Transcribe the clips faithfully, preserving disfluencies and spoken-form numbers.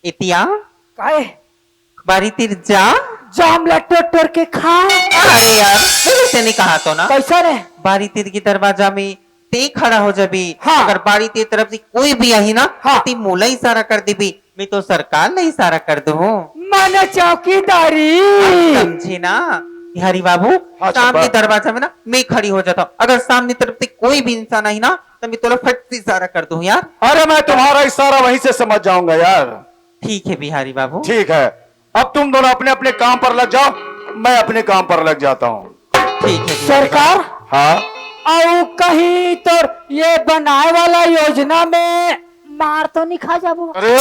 एतिया, काय? बारी तीर जा। जाम ला टोर टोर के खा। अरे यार, मैंने तेने कहा तो ना। कैसा रे? बारी तीर के दरवाजा में ते खड़ा हो जाबी। हाँ। अगर बारी तीर तरफ से कोई भी आही ना, हाँ। ते मोला इशारा कर देबी, मैं तो सरकार ला इशारा कर दूँ। माने चौकीदारी। समझे ना बिहारी बाबू? हाँ, सामने छब्बा। दरवाजा में ना मैं खड़ी हो जाता हूँ। अगर सामने तरफ से कोई भी इंसान आही ना, तो मैं तोला फट से इशारा कर दूँ यार। अरे, मैं तुम्हारा इशारा वहीं से समझ जाऊंगा यार। ठीक है बिहारी बाबू। ठीक है, अब तुम दोनों अपने अपने काम पर लग जाओ, मैं अपने काम पर लग जाता हूँ। ठीक है बिहारी सरकार। बाबू। हाँ। अउ कहीं तोर ये बनाए वाला योजना में मार तो नहीं खा जाबो? अरे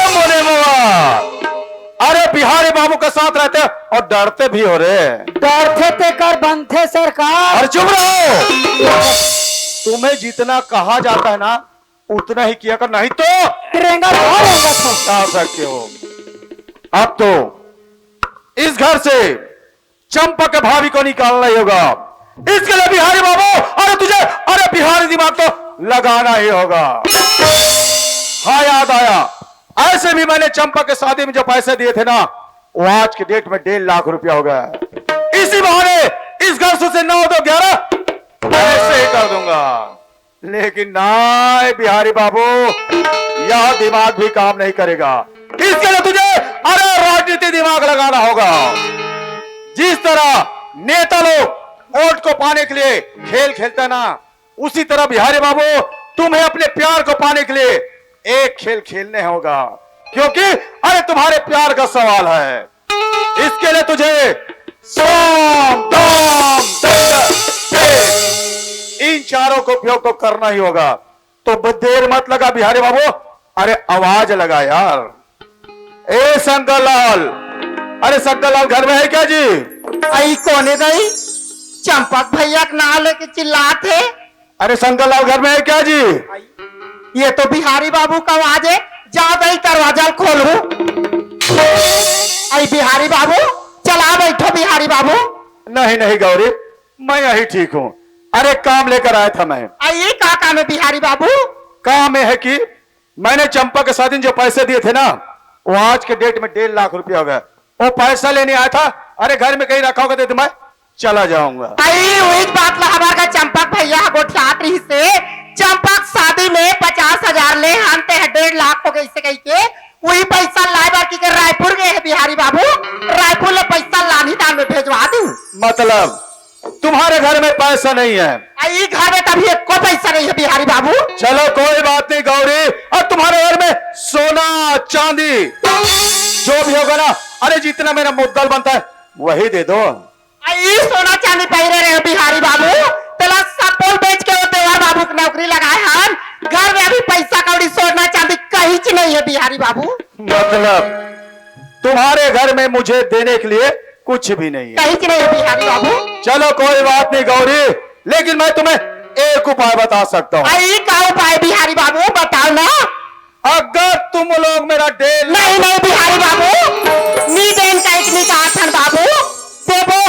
मोरे मोआ, अरे बिहारी बाबू के साथ रहते और डरते भी हो रे। डरते तेकर बनते सरकार। अरे चुप रहो। तुम्हें जितना कहा जाता है ना, उतना ही किया कर, नहीं तो रेंगा था, रेंगा था। जा सकते हो। अब तो इस घर से चंपा के भाभी को निकालना ही होगा। इसके लिए बिहारी बाबू, अरे तुझे, अरे बिहारी दिमाग तो लगाना ही होगा। हाँ, याद आया, ऐसे भी मैंने चंपा के शादी में जो पैसे दिए थे ना, वो आज के डेट में डेढ़ लाख रुपया हो गया है। इसी बहाने इस घर से नौ दो ग्यारह ऐसे ही कर दूंगा। लेकिन ना बिहारी बाबू, यह दिमाग भी काम नहीं करेगा। इसके लिए तुझे, अरे, राजनीति दिमाग लगाना होगा। जिस तरह नेता लोग वोट को पाने के लिए खेल खेलते हैं ना, उसी तरह बिहारी बाबू, तुम्हें अपने प्यार को पाने के लिए एक खेल खेलने होगा, क्योंकि, अरे, तुम्हारे प्यार का सवाल है। इसके लिए तुझे साम, दाम, दंड, भेद, इन चारों को उपयोग तो करना ही होगा। तो ब-, देर मत लगा बिहारी बाबू, अरे आवाज लगा यार। ए शंकर लाल, अरे शंकर लाल घर में है क्या जी? आई कोने दई? चंपक भैया के नाम लेके चिल्लात हे। अरे शंकर लाल घर में है क्या जी? ये तो बिहारी बाबू का आवाज है, जाओ दई दरवाजा खोलो। आई बिहारी बाबू, चला बैठो बिहारी बाबू। नहीं नहीं गौरी, मैं यही ठीक हूँ। अरे काम लेकर आया था मैं। आ, ये का काम है बिहारी बाबू? काम ये है कि मैंने चंपा के शादी में जो पैसे दिए थे ना, वो आज के डेट में डेढ़ लाख रुपया हो गया। वो पैसा लेने आया था, अरे घर में कहीं रखा होगा तो मैं चला जाऊंगा। अरे वही बात ला हमार का चंपक भैया ह गोठियात रहिस हे। चंपक शादी में पचास हजार ले हन ते ह डेढ़ लाख हो गइसे कहिके, वही पैसा लाए बर की के रायपुर गए हे बिहारी बाबू। रायपुर ले पैसा लानी दान में भेजवा दूं। मतलब तुम्हारे घर में पैसा नहीं है? आ, ई घर में तभी एको पैसा नहीं है बिहारी बाबू। चलो कोई बात नहीं गौरी, और तुम्हारे घर में सोना चांदी जो भी होगा ना, अरे जितना मेरा मुद्दल बनता है वही दे दो। आ, ई सोना चांदी पहिरे रहे बिहारी बाबू, तेला सब बोल बेच के वो देवर बाबू की नौकरी लगाए हन। घर में अभी पैसा कौड़ी सोना चांदी कहीं च नहीं है बिहारी बाबू। मतलब तुम्हारे घर में मुझे देने के लिए कुछ भी नहीं है। कहीं च नहीं है बिहारी बाबू। चलो कोई बात नहीं गौरी, लेकिन मैं तुम्हें एक उपाय बता सकता हूँ। आई का उपाय बिहारी बाबू, बताओ ना। अगर तुम लोग मेरा डेढ़ लाख नहीं नहीं बिहारी बाबू, नी देन का एक नी कहा थन बाबू, देबो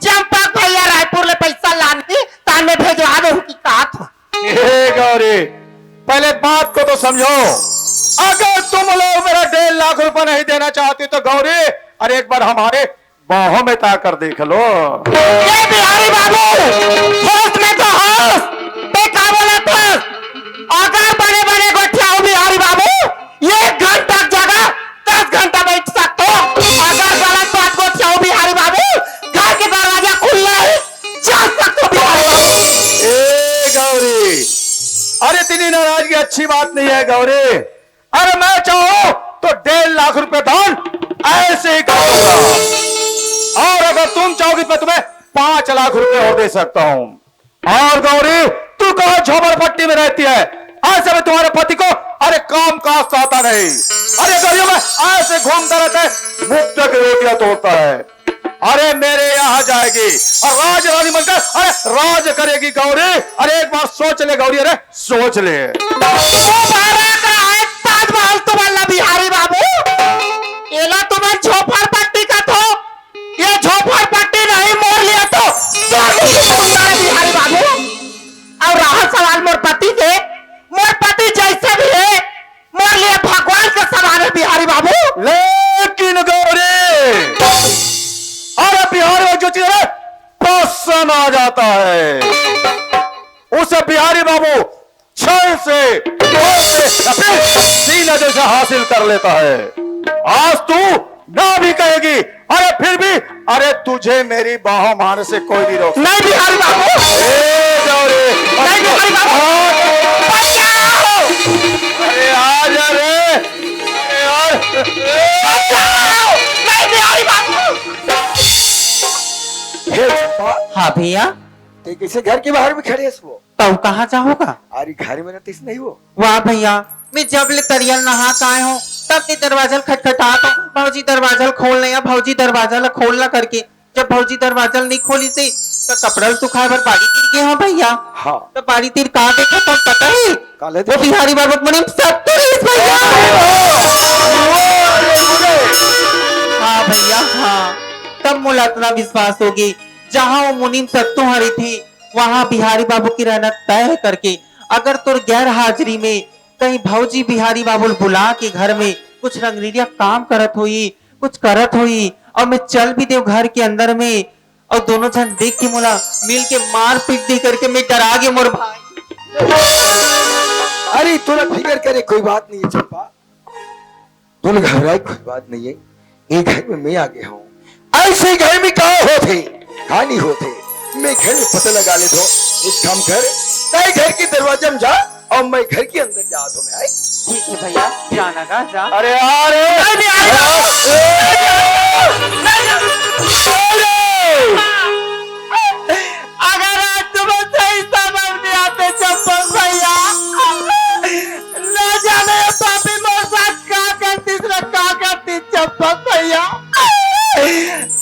चंपक भैया रायपुर ले पैसा लानी तान में भेजवा दो की कहा था। हे गौरी, पहले बात को तो समझो। अगर तुम लोग मेरा डेढ़ लाख रुपए नहीं देना चाहते तो गौरी, अरे एक बार हमारे बाहों में ताकर देख लो। ये बिहारी बाबू, होश में तो होश, ते का बोला था? अगर बने बने गोठियाऊ बिहारी बाबू, एक घंटा जगह दस घंटा बैठ सकते हो। अगर गलत बात गोठियाऊ बिहारी बाबू, घर के दरवाजा खुला है, जा सकते हो बिहारी बाबू। ए गौरी, अरे इतनी नाराजगी अच्छी बात नहीं है गौरी। अरे मैं चाहूं तो डेढ़ लाख रुपए दान ऐसे ही कर दूंगा, और अगर तुम चाहोगे तो मैं तुम्हें पांच लाख रुपए और दे सकता हूँ। और गौरी, तू कहा झोपड़पट्टी में रहती है, ऐसे में तुम्हारे पति को अरे काम काज आता नहीं। अरे गलियों में ऐसे घूमता रहता है, मुफ्त की रोटियां तोड़ता है। अरे मेरे यहाँ जाएगी और राज रानी बनकर अरे राज करेगी गौरी। अरे एक बार सोच ले गौरी, अरे सोच ले। दोबारा का है ताजमहल तुम्हारा बिहारी बाबू, एला तुम्हार झोपड़पट्टी का थो, ये झोपड़पट्टी नहीं मोर लिए तो स्वर्ग की सुंदर है बिहारी बाबू। और रहा सवाल मोर पति के, मोर पति जैसे भी है मोर लिए भगवान के समान है बिहारी आता है, उसे बिहारी बाबू छह से, दो से, सीना जैसा हासिल कर लेता है। आज तू ना भी कहेगी, अरे फिर भी, अरे तुझे मेरी बाहों मारने से कोई नहीं रोक सकता। नहीं बिहारी बाबू। ए, जाओ रे। नहीं बिहारी बाबू। बचाओ। अरे आ जा रे। अरे यार। बचाओ। नहीं बिहारी बाबू। हे चंपा। हाँ भैया। ते कैसे घर के बाहर में खड़े हस वो? तउ कहाँ जाहूँ गा? अरे घर में रहतिस नहीं वो। वाह भैया, मैं जब ले तरिया ले नहा के आए हँव, तब ले दरवाजा ल खटखटात हँव, "भौजी दरवाजा ल खोल ना यार, भौजी दरवाजा ल खोल ना" करके। जब भौजी दरवाजा ल नहीं खोलिस हे, त कपड़ा ल सुखाए बर बाड़ी तीर गे हँव भैया। हाँ। त बाड़ी तीर का देखत हँव पता हे? का ले वो देखत? बिहारी बाबू के मुनीम सत्तू रहिस भैया। हाँ भैया, हाँ। तब मोला अतना विश्वास होगे, जहाँ वो मुनीम सत्तू ह रहिथे, वहाँ बिहारी बाबू के रहना तय हे करके। अगर तोर गैर हाजिरी में कहीं भौजी बिहारी बाबू ल बुला के घर में कुछ रंगरेलिया काम करत होही, कुछ करत होही, अउ मैं चल भी देंव घर के अंदर में, अउ दोनों झन देख के मोला मिल के मार पीट दिही करके मैं डरा गे मोर भाई। अरे, तोला फिकर करे कोई बात नहीं हे चंपा। तुम घबराए, कोई बात नहीं है, ये घर में मैं आ गया हूँ। ऐसे घर में का होथे, का नहीं होथे। मैं घर में पता लगा लेथों। एक काम कर, तय घर के दरवाजा में जा अउ मैं घर के अंदर जात हूँ मैं। ठीक है भैया, जाना का जा। अरे यार, अरे, अरे, अरे, अगर आज तुमन सही समय में आते चंपक भैया, न जाने ये पापी मोर साथ का करतिस रे, का करतिस चंपक भैया।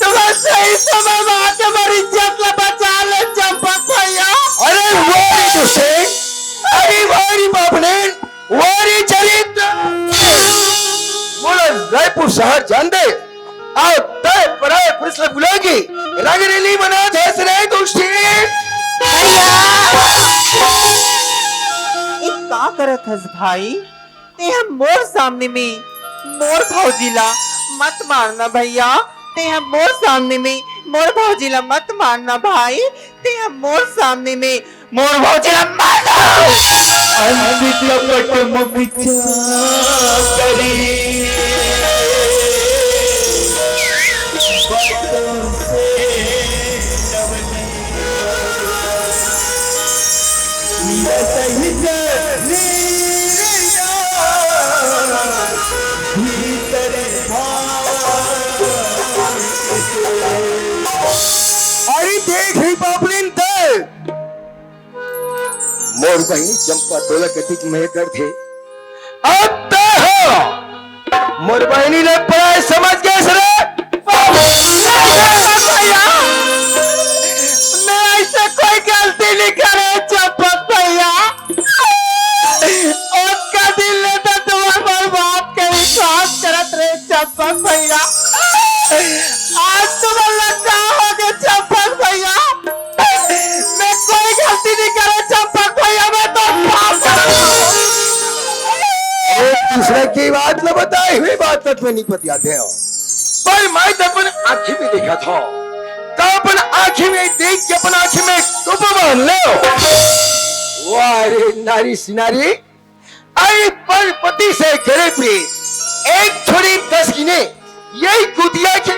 तुमन सही समय में आके मोर इज्जत ला बचा ले चंपक भैया। अरे वो रे दुष्टे, अरे वो रे बापने, वो रे चरित्र। मोला रायपुर शहर जान दे। अउ तय पराय पुरुष ल बुला के रंगरेली बनात हस रे दुष्टी। भैया! ई का करत हस भाई? तें ह मोर सामने में मोर भौजी ला मत मारना भैया, तें ह मोर सामने में मोर भौजी ला मत मारना भाई, तें ह मोर सामने में मोर भौजी ला मार दो। अंध कपट म विचार करी। अरे देख रे बाबलिन ते, मोर बहिनी चंपा तोला कतिक मेर करथे। अब तैं ह मोर बहिनी ल पराय समझ गेस रे। भैया, मैं ऐसे कोई गलती नहीं करे चंपक भैया। ओतका दिन ले तो तुमन मोर बात के विश्वास करत रहे चंपक भैया। आज तुमन ला का हो गे चंपक भैया? मैं कोई गलती नहीं करे चंपक भैया, मैं तो पाप करत हूँ। अरे, दूसरे की बात न बताए हुए बात तक में नहीं पतियाते हो। पर मैं तो अपन आँखी में देखा था, तो अपन आँखी में देख के अपन आँखी में टोपा बांध ले। वाह रे नारी सिनारी, आई परपति से करे प्रीत, एक छोरी दस गिने, यही कुतिया के।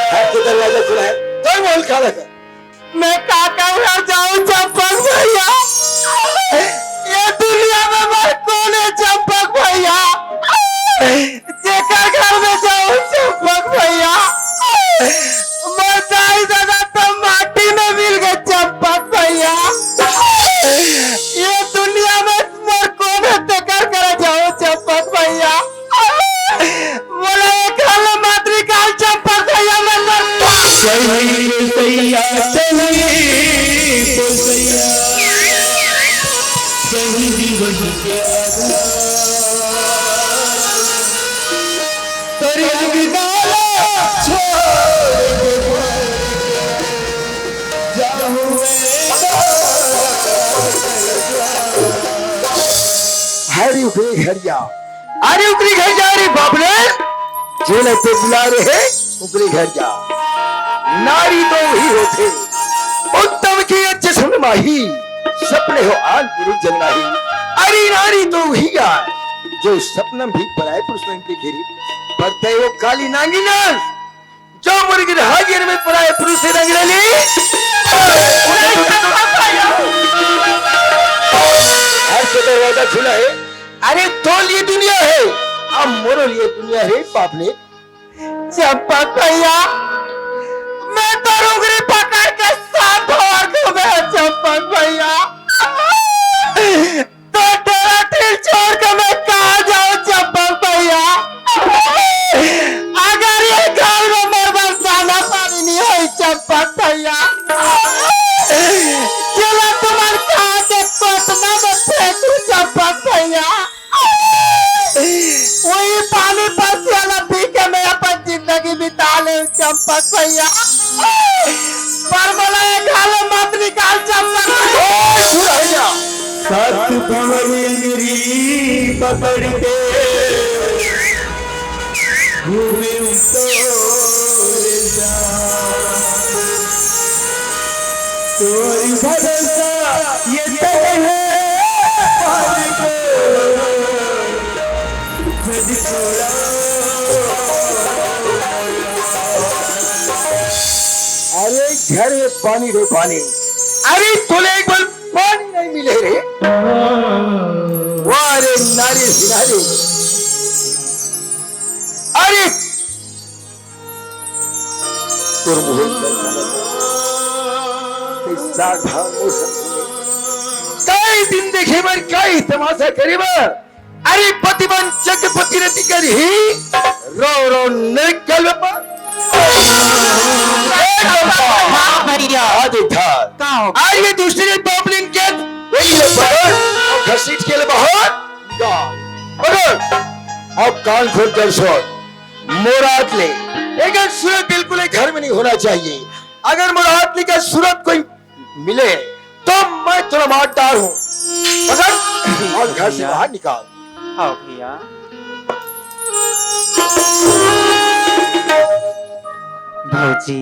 घर के दरवाजा खुला है, तो बोल खा लगा। मैं का कहूँ जाऊँ चंपक भैया, ये दुनिया में मैं कौन है चंपक भैया? जेकर घर में जाऊं चंपक भैया, मोर दाई ददा तो माटी में मिल गए चंपक भैया। ये दुनिया में मोर कोन हे तेकर करा जाऊं चंपक भैया। मोला एक हाल मातृकाल चंपक भैया में मरता। सही रे सैया, सही रे सैया, सही जीवन के आधार। हरी उतरी घरिया, हरी उतरी घरिया रे बाप रे। जेला तो बुला रहे, ओकरे घर जा। नारी तो वही होथे, उत्तम के चश्म माही, सपने हो आन पुरुष जग नाही। अरे नारी तो वही आय, जो सपना भी पराए पुरुष मन के घेरी, पर तय वो काली नागिन अस, जो मुर्गी रहा गिर में पराए पुरुष से रंग रली। हर के दरवाजा खुला है। अरे तो लिए दुनिया है, अब मोरो लिए दुनिया है, बाप ने। चंपक भैया, मैं तो रुगरी पकड़ के साथ और घूमे हूँ चंपक भैया। तो डेरा टील छोड़ के मैं कहाँ जाऊँ चंपक भैया? अगर ये घर में मेरे पास दाना पानी नहीं होई चंपक भैया, चला तुम्हारे कहाँ के कोटना में फेंकू चंपक भैया। वही पानी पसियाला पी के मैं अपन जिंदगी बिता ले चंपक भैया। पर बोला ये घर मत निकाल चंपक भैया। सत भंवरी पकड़ के घूमे तोरे जा। तोरी भरोसा ये तन है पानी को। अरे घर में पानी रे पानी। अरे तोले एक बार पानी नहीं मिले रे। वाह रे नारी सिनारी। अरे तोर मुहूर्त साधा मौसम कई दिन देखे बर, कई तमाशा करे बर। अरे पतिबंध जगपति रति करही, रो रो नरक कल पर। हाँ भैया। आज उद्धार। का हो? आज ये दूसरे बाबलिन के वही ले पकड़ और घसीट के ले बाहर निकाल। पकड़। अब कान खोल कर सुन। मोरात ले। एक सुरत बिल्कुल एक घर में नहीं होना चाहिए। अगर मोरात ले का सुरत कोई मिले तो मैं तुला मार डालूं। पकड़ और घर से बाहर निकाल। हाँ भैया। भौजी,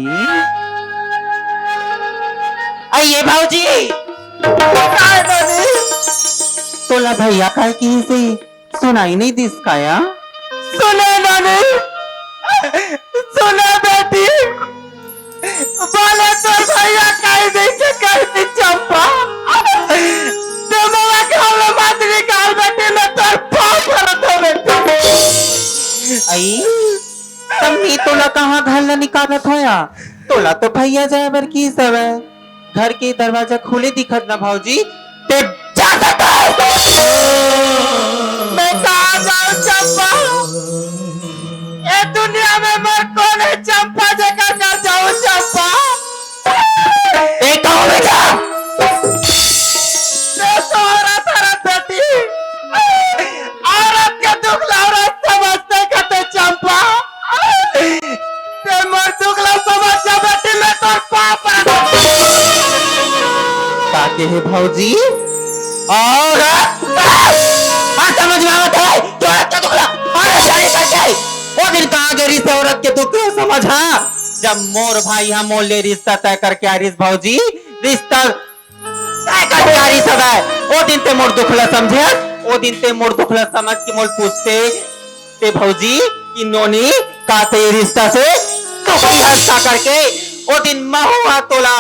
आइए भौजी। काय नानी? तोला भैया काय किहिसे? सुनाई नहीं दिस काया? सुने नानी, सुने बेटी, बोले तो भैया कही दे के कही थी चंपा, तो मोला घर में मत निकाल बेटी, मैं तोर पाँव परत हूँ बेटी। आई, तब मैं तोला कहाँ घर ला निकालत होया? तोला तो भैया जाए बर किहिस हवय। घर के दरवाजा खुले दिखत ना भौजी, ते जा सकत हस। मैं कहाँ जाऊँ चंपा? ए दुनिया में मोर कोन हे चंपा, जेकर घर जाऊँ चंपा? ए कहूँ में जा। ते तो औरत हरत बेटी, औरत के दुख ला औरत समझते कते चंपा। ते मोर दुख ला समझ जा बेटी, मैं तोर पाँव परत हूँ। का कहे भौजी? और हाँ, समझ में आवत हे, तोर के दुख ला। अरे जाने करके, वो दिन कहाँ गे रिहिस औरत के दुख ला समझ, हाँ? जब मोर भाई हा मोर ले रिश्ता तय करके आ रिहिस भौजी, रिश्ता काय करके आ रिहिस हवय? ओ दिन ते मोर दुख ला समझे, ओ दिन ते मोर दुख ला समझ के मोल पूछते, ते भौजी कि नोनी का ते रिश्ता से दुखी हस का करके, ओ दिन महू हा तोला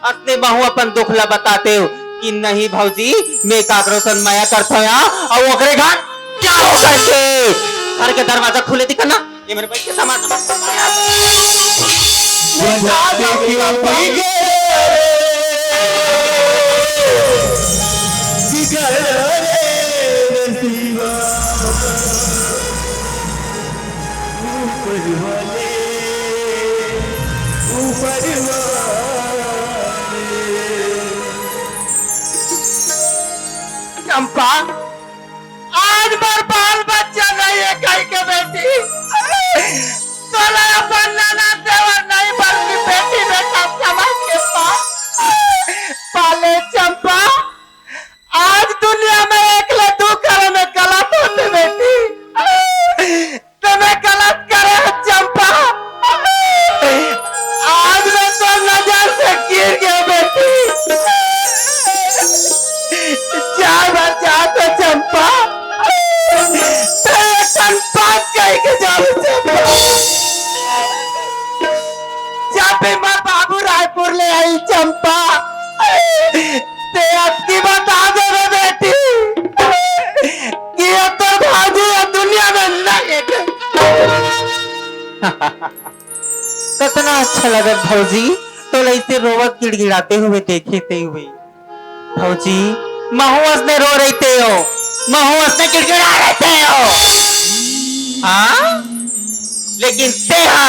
असने महू अपन दुख ला बताते हो कि नहीं भौजी, मैं काकरो सन मया करथो या, अउ ओकरे घर जाओ करके। घर के दरवाजा खुले दिखना। ये मेरे भाई के समाज। चंपा, आज मोर बाल बच्चा नहीं है कहि के बेटी, तोला अपन ननद देवर नहीं बल्कि बेटी बेटा समझ के पा-, पाले चंपा। आज दुनिया में एक ले दू करे में गलत होथे बेटी, ते मैं गलत करे हंव पर जा तो चंपा, तेरे कन बात कह के जावे चंपा। जब भी मैं बाबू रायपुर ले आई चंपा, ते अब की बता दे रे बेटी कि ये तो भाजी ये दुनिया में नहीं है। कतना अच्छा लगत भौजी, तोला ऐसे रोवत गिड़गिड़ाते हुए देखे ते हुए। भौजी, महू असने रो रहिते हो, महू असने गिड़गिड़ा रहिते हो। हाँ? लेकिन तेहा,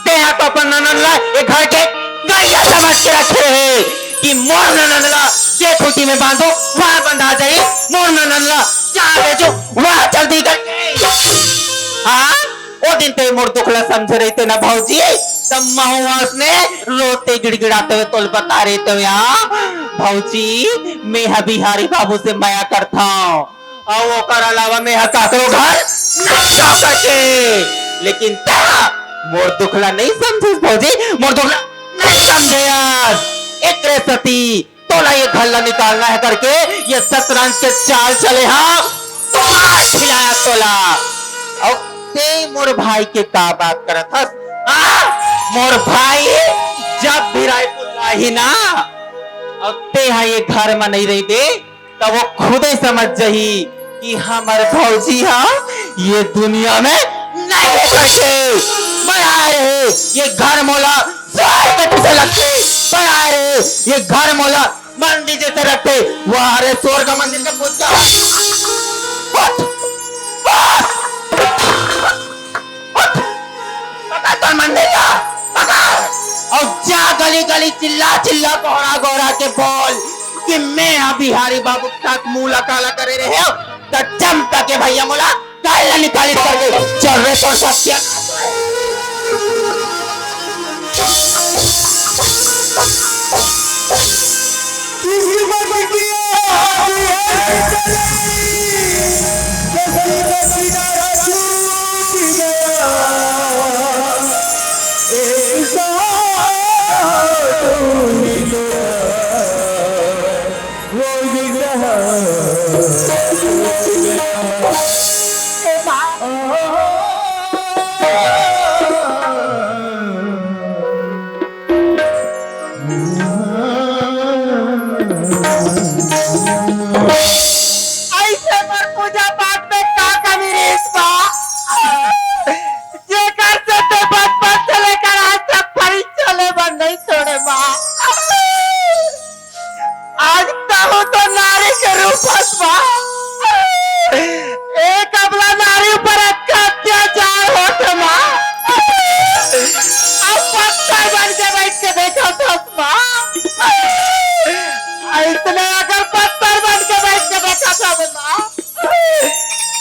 तेहा तो अपन ननद ला ये घर के गैया समझ के रखे रहे कि मोर ननद ला जे खूंटी में बांधो, वहां बंधा जाए, मोर ननद ला जहां भेजो, वहां चल दी करके। हाँ? ओ दिन ते मोर दुख ला समझे रहिते ना भौजी, तब महू असने रोते गिड़गिड़ाते हुए तोल बता रहिते हो या भौजी, मैं हा बिहारी बाबू से मया करता हूँ, अउ ओकर अलावा मैं हा काकरो घर नहीं जा सके। लेकिन तेहा मोर दुख ला नहीं समझे भौजी, मोर दुख ला नहीं समझे यार। एकरे सती तोला ये घर ला निकालना है करके ये शतरंज के चाल चले हा, तो मार खिलाया तोला। अउ ते मोर भाई के का बात करत हस? आ? मोर भाई जब भी रायपुर आही ना, अउ ते हा ये घर में नहीं रहिबे, तब वो खुदे समझ जही कि हमर भौजी हा ये दुनिया में नहीं रह सकते। बड़ा रहे ये घर मोला स्वर्ग के पीछे लगते, बड़ा रहे ये घर मोला मंदिर जैसे रखते। वाह रे स्वर्ग मंदिर का पूजा। उठ! उठ! उठ! पकड़ तोर मंदिर ला, पकड़! अउ जा गली गली चिल्ला चिल्ला गोहरा गोहरा के बोल कि मैं हा बिहारी बाबू के साथ मुंह ला काला करे रहे हो, त चंपा के भैया मोला काल ला निकालित करके चल रे तोर सत्या। ऐसे पर पूजा पाठ में का कमी रहिस बा? जेकर से ते बचपन से लेकर आज तक परीक्षा ले बर नहीं छोड़े बा। आज कहूँ तो नारी के रूप हस बा। एक अबला नारी ऊपर अतका अत्याचार होत हे माँ। अब पत्थर बन के बैठ के देखत हस माँ। अइसने अगर पत्थर बन के बैठ के देखत हस माँ,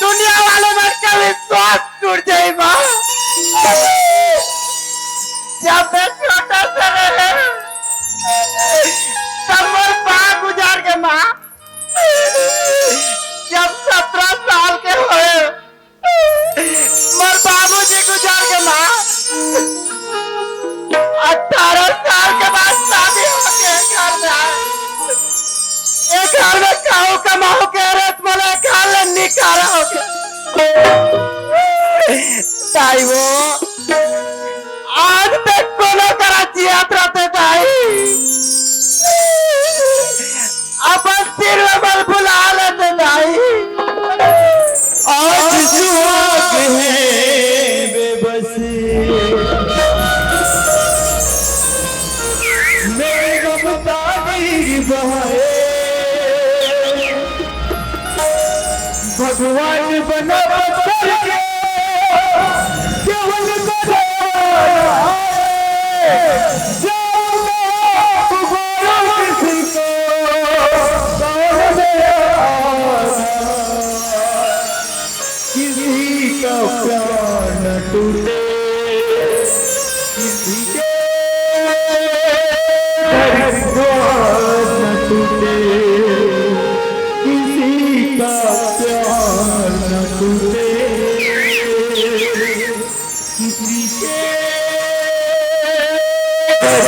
दुनिया वाले मन के विश्वास टूट जाई माँ। जब मैं छोटा सा रहे, तब मोर माँ गुजर गे माँ। जब सत्रह साल के होए, मोर बाबूजी गुजर गे माँ। अठारह साल के बाद शादी होके घर में आए। ये घर में खाऊ कमाऊ के रेत मोला घर ले निकाला होके। ताई वो, आज तक कोनो करा जियत रहते ताई। अपन सिर में बल बुला लेते ताई। आज सुहाग है बेबस, मेरे गम ताबीर बहाए। भगवान बना पत्थर के, केवल बना है। जाओ ना पुकारो किसी को, कौन मेरा किसी का प्यार न टूटे, किसी के घर द्वार न टूटे, किसी का प्यार न टूटे, किसी के घर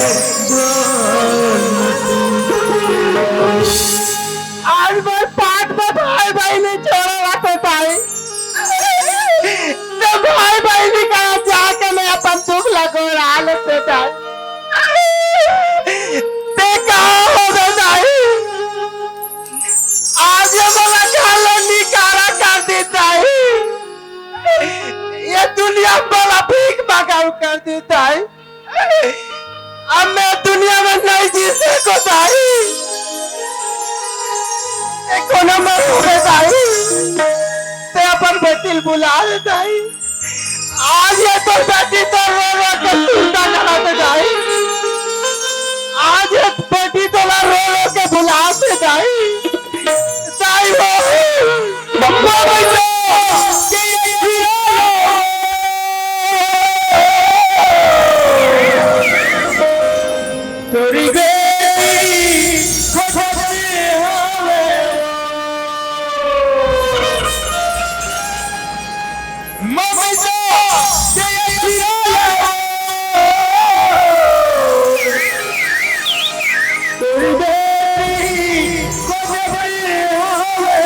द्वार न टूटे। आज मोर पाठ में छोड़े रखे दाई। ते भाई बहिनी करा जाके मैं अपन दुख ला गोहरा लेते दाई। ते कहाँ होबे दाई? आज ये मोला घर ले निकारा कर दे दाई। ये दुनिया मोला भीख मंगाऊ कर दे दाई। अब मैं दुनिया में नहीं जी सको दाई। ए कोनो मर होबे दाई, ते अपन बेटी ल बुला ले दाई। आज ये तो बेटी तो रो रो के सुनता करा दे दाई। आज ये बेटी तो रो रो के बुला दे दाई। दाई हो, बप्पा भैया, तोरी बेटी खोजत हवे। मम्मी तो के खियाले। तोरी बेटी खोजत हवे।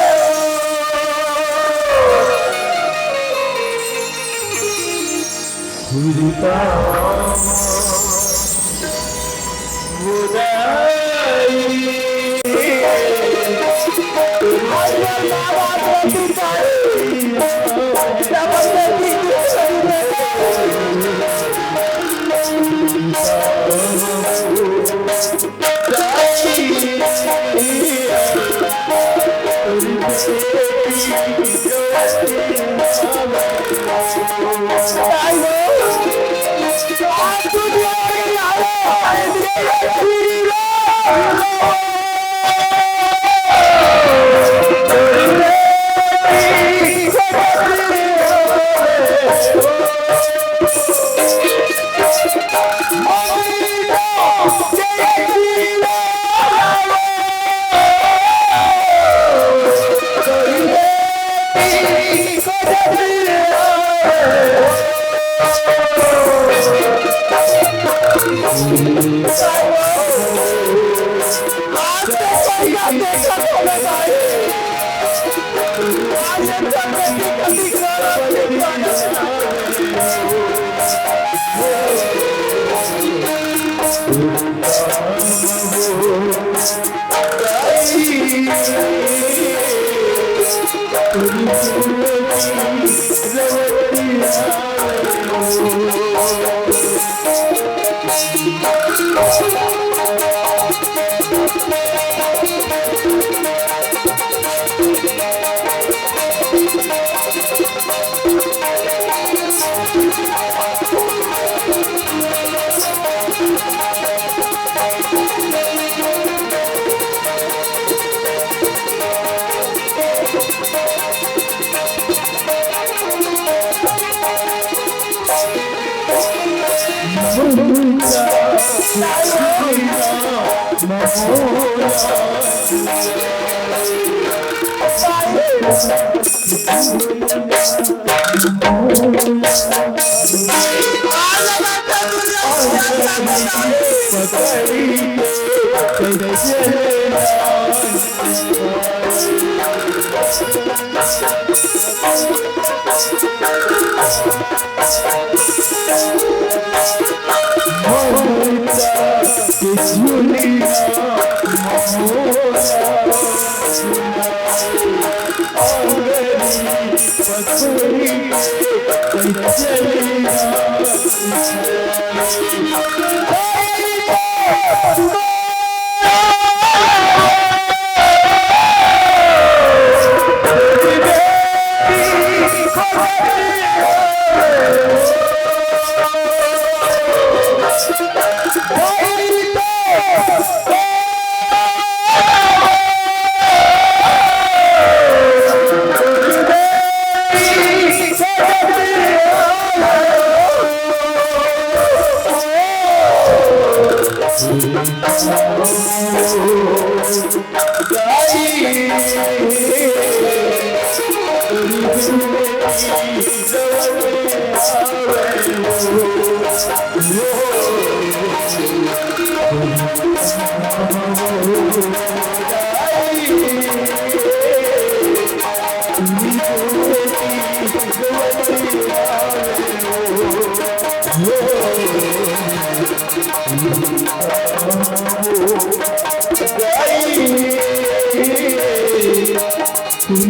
देख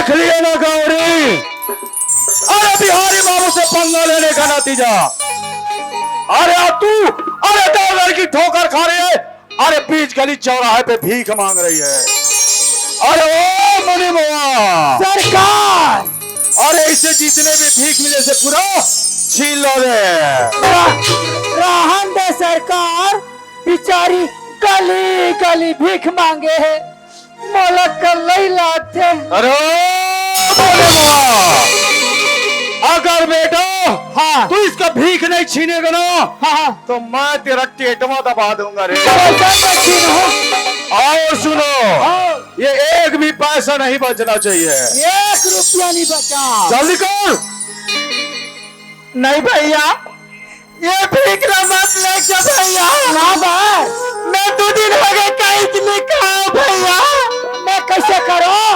लिया ना गौरी, अरे बिहारी बाबू से पंगा लेने का नतीजा, अरे अब तू, अरे दो घर की ठोकर खा रही है, अरे बीच गली चौराहे पे भीख मांग रही है। अरे ओ मुनि मुआ, सरकार। अरे इसे जितने भी भीख मिले से पूरा छीन लो रे। रा-, रहन दे सरकार, बिचारी गली गली भीख मांगे हे, मोला कल्लई लागथे। अरे ओ बोले बा, अगर बेटा हाँ। तू इसका भीख नहीं छीनेगा ना, हाँ, हाँ। तो मैं तेरा टेटवा दबा दूंगा रे। पैसा तो छीन हो। और सुनो, हाँ। ये एक भी पैसा नहीं बचना चाहिए। एक रुपया नहीं बचा। जल्दी कर। नहीं भैया, ये भीख ला मत ले जा भैया। ना बा। मैं दो दिन हो गए कहीं नहीं खाओ भैया। मैं कैसे करूं?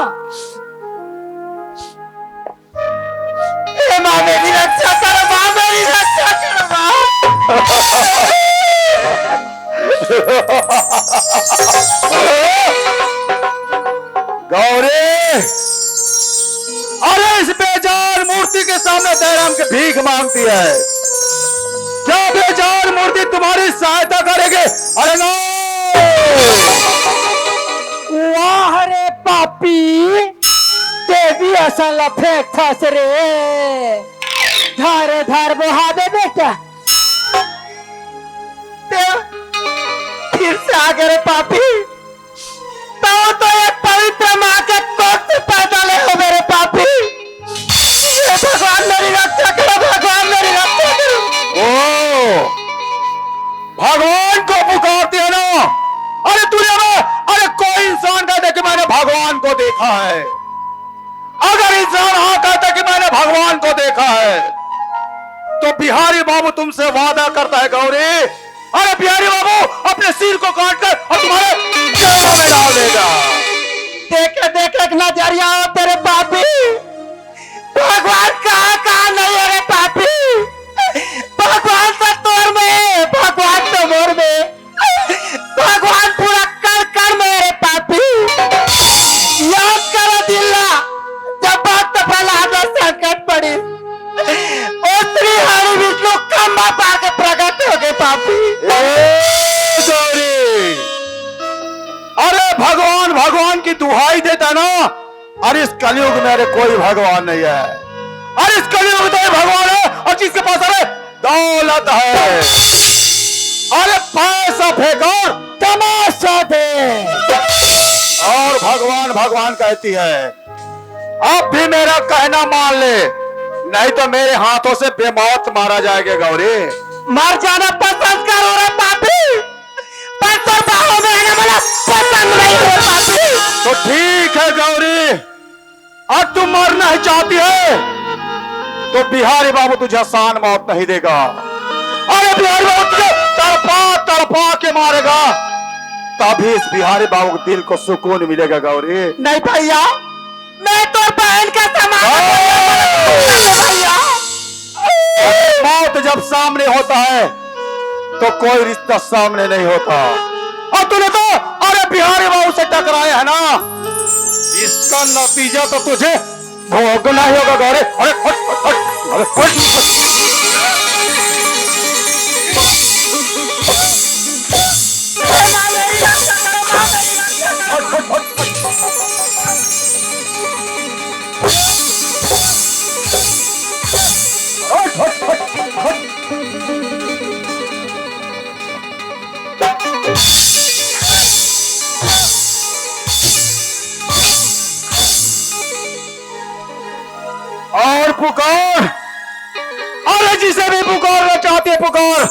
ए माँ मेरी रक्षा करो, माँ मेरी रक्षा करो, माँ। गौरी, अरे इस बेजान मूर्ति के सामने दयाराम की भीख मांगती है। क्या बेजान मूर्ति तुम्हारी सहायता करेगी? अरे ना। वाह रे पापी, देवी असन ला फेंकथस रे। धारे धार बोहाबे बेटा। ते फिर से आ गए रे पापी। तो, तो एक पवित्र माँ के कोख से पैदा ले हो मेरे पापी। हे भगवान मेरी रक्षा करो, भगवान मेरी रक्षा करो। ओ, भगवान को पुकारती है ना? अरे दुनिया में, अरे कोई इंसान कहता है कि मैंने भगवान को देखा है? अगर इंसान हाँ कहता है कि मैंने भगवान को देखा है, तो बिहारी बाबू तुमसे वादा करता है गौरी, अरे बिहारी बाबू अपने सिर को काट कर और तुम्हारे जेलों में डाल देगा। देखे देखे एक नजरिया हो तेरे पापी, भगवान कहाँ कहाँ नहीं है रे पापी। भगवान तो तोर में है, भगवान तो मोर में। भगवान पूरा कण कण में है रे पापी। याद करो दिल ला, जब भक्त प्रहलाद ला संकट पड़ी, ओ श्री हरि विष्णु खंभा पाके प्रकट हो गए पापी। ए गौरी, अरे भगवान भगवान की दुहाई देता ना, अरे इस कलयुग में अरे कोई भगवान नहीं है। अरे इस कलयुग में तो ये भगवान है और जिसके पास अरे दौलत है, अरे पैसा फेंक और तमाशा दे। और भगवान भगवान कहती है, अब भी मेरा कहना मान ले, नहीं तो मेरे हाथों से बेमौत मारा जाएगा गौरी। मर जाना पसंद करो रे पापी, पर तोर बाहों में आना मला पसंद नहीं है पापी। तो ठीक है गौरी, अब तू मरना ही चाहती है तो बिहारी बाबू तुझे आसान मौत नहीं देगा। अरे बिहारी बाबू तुझे तड़पा तड़पा के मारेगा, तभी इस बिहारी बाबू के दिल को सुकून मिलेगा गौरी। नहीं भैया, मैं तोर बहन का समान भैया। मौत जब सामने होता है तो कोई रिश्ता सामने नहीं होता। और तूने तो अरे बिहारी बाबू से टकराया है ना, इसका नतीजा तो तुझे भोगना ही होगा गौरी। अरे हट, हट, हट, अरे हट। और पुकार, अरे जिसे भी पुकारना चाहती है पुकार।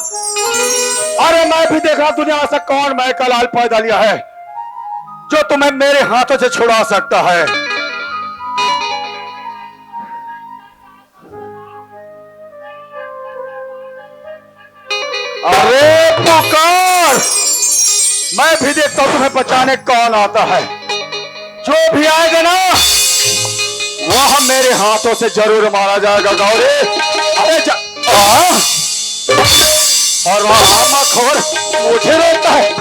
अरे मैं भी देखा दुनिया ऐसा कौन माई का लाल पैदा लिया है जो तुम्हें मेरे हाथों से छुड़ा सकता है। अरे पुकार, मैं भी देखता हूं तुम्हें बचाने कौन आता है। जो भी आएगा ना, वह मेरे हाथों से जरूर मारा जाएगा गौरी। अरे जा, आ? और वह आमा खोर मुझे रोकता है।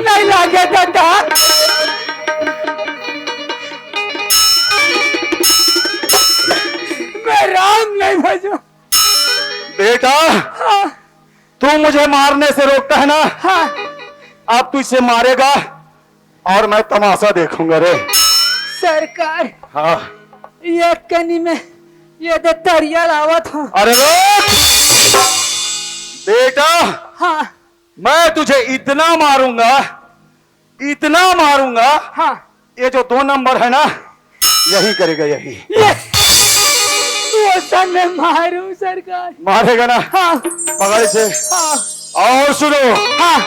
नहीं लागे दादा, मैं राम नहीं भजो। बेटा, हाँ। तू मुझे मारने से रोकता है ना? हाँ। अब तू इसे मारेगा और मैं तमाशा देखूंगा रे। सरकार, हाँ। ये कनी में ये दे तरिया लावत हूँ। अरे रुक! बेटा, हाँ। मैं तुझे इतना मारूंगा, इतना मारूंगा, हाँ। ये जो दो नंबर है ना, यही करेगा, यही। ये, वो सर मैं मारूं सरकार। मारेगा ना? हाँ। पकड़ इसे। हाँ। और सुनो, हाँ।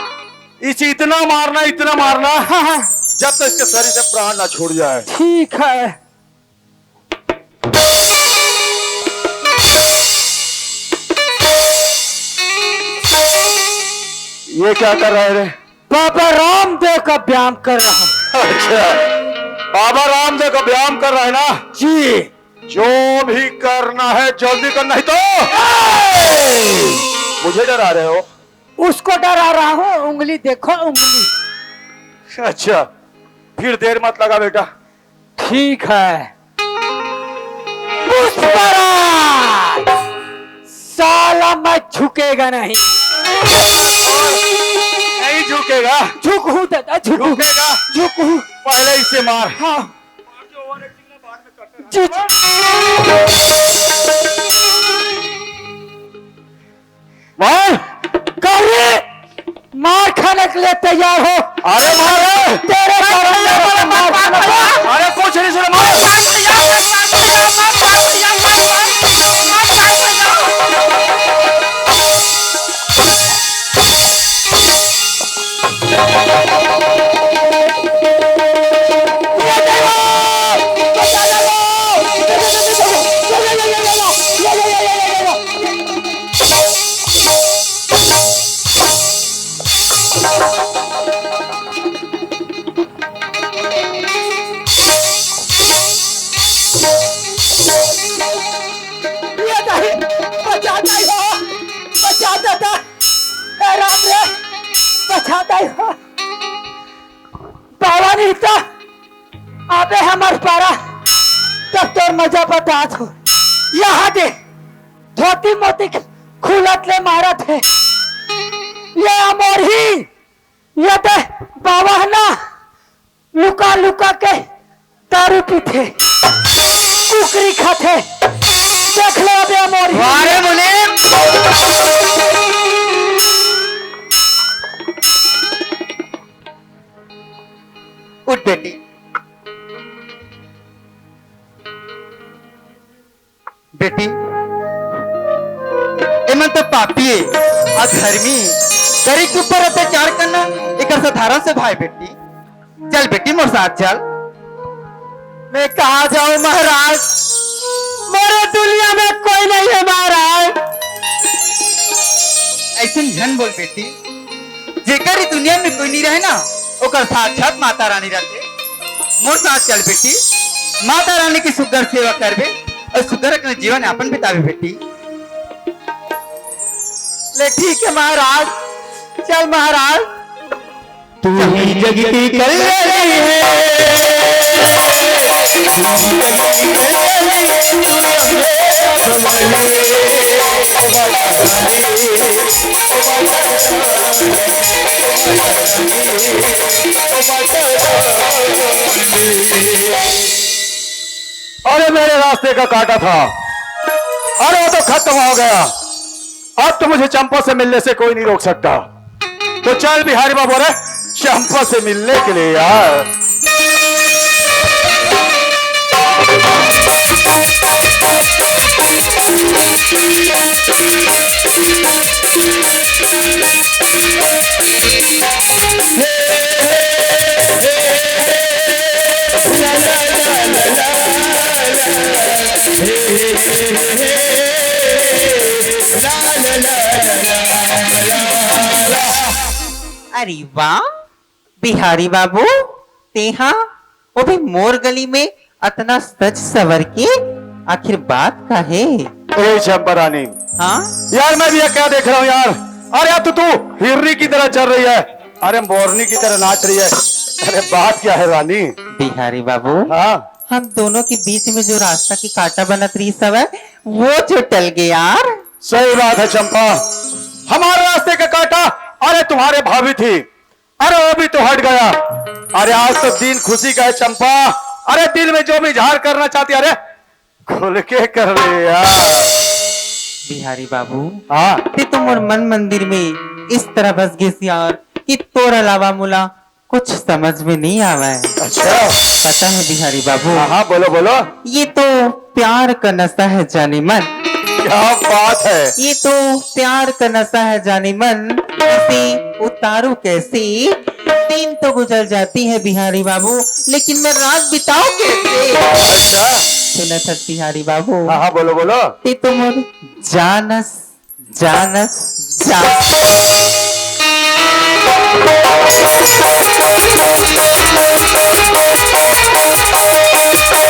इसे इतना मारना, इतना मारना, हाँ, हाँ। जब तक इसके शरीर से प्राण ना छूट जाए। ठीक है। ये क्या कर रहा है रे? बाबा रामदेव का व्यायाम कर रहा हूँ। अच्छा, बाबा रामदेव का व्यायाम कर रहा है ना? जी। जो भी करना है जल्दी कर, नहीं तो मुझे डरा रहे हो। उसको डरा रहा हूँ, उंगली देखो, उंगली। अच्छा, फिर देर मत लगा बेटा। ठीक है। पुष्पराज, साला मैं झुकेगा नहीं। नहीं झुकेगा। झुकू दादा, झुकू। झुकेगा। झुकू। पहले इसे मार। हाँ। जी, जी। मार। गौरी, मार खाने के लिए तैयार हो। अरे मार। तेरे कारण मेरे को मार खाना पड़ा। अरे कुछ नहीं सुना, मार। ये नहीं, बचा नहीं हो, बचा दादा, हे राम रे, बचा नहीं हो। बाबा नहीं तो, अबे हमर पारा, तब तोर मजा बतात हो। यहाँ दे, धोती मोती खुलत ले मारत हे। ये अमोरही, ये दे बाबा ना, लुका लुका के दारू पीथे, कुकरी खाथे। देख ले अबे अमोरही। वाह रे मुनीम। उठ बेटी। बेटी, एमन तो पापी हे, अधर्मी, गरीब के ऊपर अत्याचार करना, एकर साधारण स्वभाव हे बेटी। चल बेटी, मोर साथ चल। मैं कहाँ जाऊं महाराज, मोरे दुनिया में कोई नहीं है महाराज। अइसन झन बोल बेटी, जेकर ई दुनिया में कोई नहीं रहे ना, ओकर साक्षात माता रानी रथे। मोर साथ चल बेटी, माता रानी की सुग्घर सेवा करबे अउ सुग्घर अपन जीवन यापन बिताबे बेटी। ले ठीक हे महाराज, चल महाराज। तू ही जग की कल्याणी है। अरे मेरे रास्ते का कांटा था, अरे वो तो खत्म हो गया। अब तो मुझे चंपा से मिलने से कोई नहीं रोक सकता। तो चल बिहारी बाबू रे, चंपा से मिलने के लिए यार। अरे वाह बिहारी बाबू, तेहा वो भी मोर गली में अतना सज सवर के, आखिर बात का है? ए चंपा रानी, हाँ? यार मैं भी ये क्या देख रहा हूँ यार। अरे यार तू तू हिरनी की तरह चल रही है, अरे मोरनी की तरह नाच रही है। अरे बात क्या है रानी? बिहारी बाबू, हाँ। हम दोनों के बीच में जो रास्ता की कांटा बनत रही सवय, वो जो टल गया यार। सही बात है चंपा, हमारे रास्ते का कांटा, अरे तुम्हारे भाभी थी, अरे वो भी तो हट गया। अरे आज तो दिन खुशी का है चंपा। अरे दिल में जो भी इजहार करना चाहती, अरे खुल के कर ले यार। बिहारी बाबू, हाँ। ते तो मोर मन मंदिर में इस तरह बस गिस यार कि तोर अलावा मोला कुछ समझ में नहीं आवा है। अच्छा। पता है बिहारी बाबू, हाँ हाँ, बोलो बोलो। ये तो प्यार का नशा है जाने मन। क्या बात है? ये तो प्यार का नशा है जाने मन, इसे उतारूं कैसे? दिन तो गुजर जाती है बिहारी बाबू, लेकिन मैं रात बिताऊं कैसे? अच्छा। सुनत हस बिहारी बाबू, हाँ हाँ, बोलो बोलो। ते तो मोर जानस, जानस, जानस।